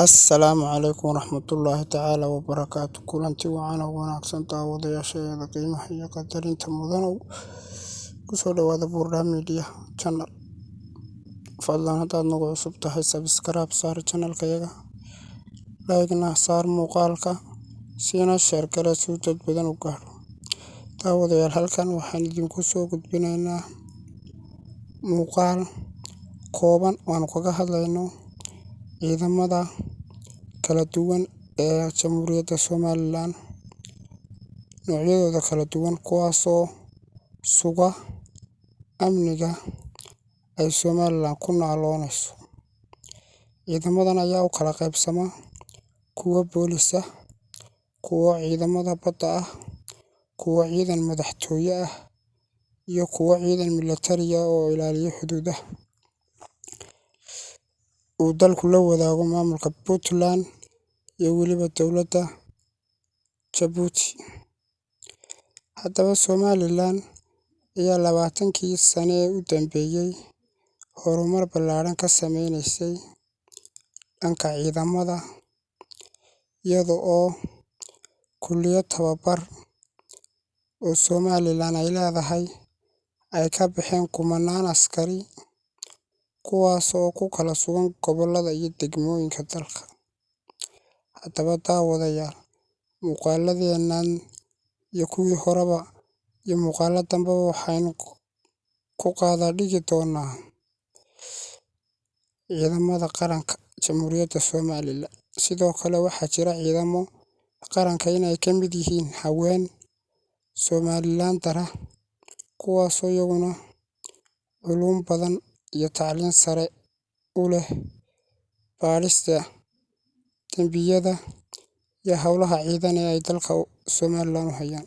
Assalaamu calaykum waraxmatullaahi tacaala wabarakaatu. Kulanti wacan oo wanaagsan, daawadayaasheeda qiimaha iyo qadarinta mudanow. Kusoo dhawaada Buurdhaa Media Channel. Fadlan, haddaad nagu cusub tahay, subscribe saar channelkayaga, like-na saar muuqaalka, siina share garee si uu dad badan u gaadho. Daawadayaal, halkan waxaan idinku soo gudbinaynaa muuqaal kooban waanu kaga hadlayno ciidamada kala duwan ee Jamhuuriyadda Somalilan, noocyadooda kala duwan, kuwaasoo suga amniga ay Somalilan ku naaloonayso. Ciidamadan ayaa u kala qaybsama kuwo boolis ah, kuwo ciidamada badda ah, kuwo ciidan madaxtooye ah iyo kuwo ciidan militari ah oo ilaaliya xuduudaha uu dalku la wadaago maamulka Puntland iyo weliba dowladda Jabuuti. Haddaba, Somalilan ayaa 20kii sane ee u dambeeyey horumar ballaadhan ka sameynaysay dhanka ciidamada, iyada oo kulliyad tababar oo Somalilan ay leedahay ay ka baxeen kumanaan askari, kuwaas oo ku kala sugan gobollada iyo degmooyinka dalka. Haddaba daawadayaal, muuqaaladeennan iyo kuwii horeba iyo muuqaalo dambeba waxaynu ku qaadaa dhigi doonaa ciidamada qaranka Jamhuuriyadda Somalilan. Sidoo kale waxaa jira ciidamo qaranka inay ka mid yihiin haween Somalilander ah, kuwaasoo iyaguna culuum badan iyo tacliin sare u leh baadhista dembiyada iyo howlaha ciidan ee ay dalka Somalilan u hayaan.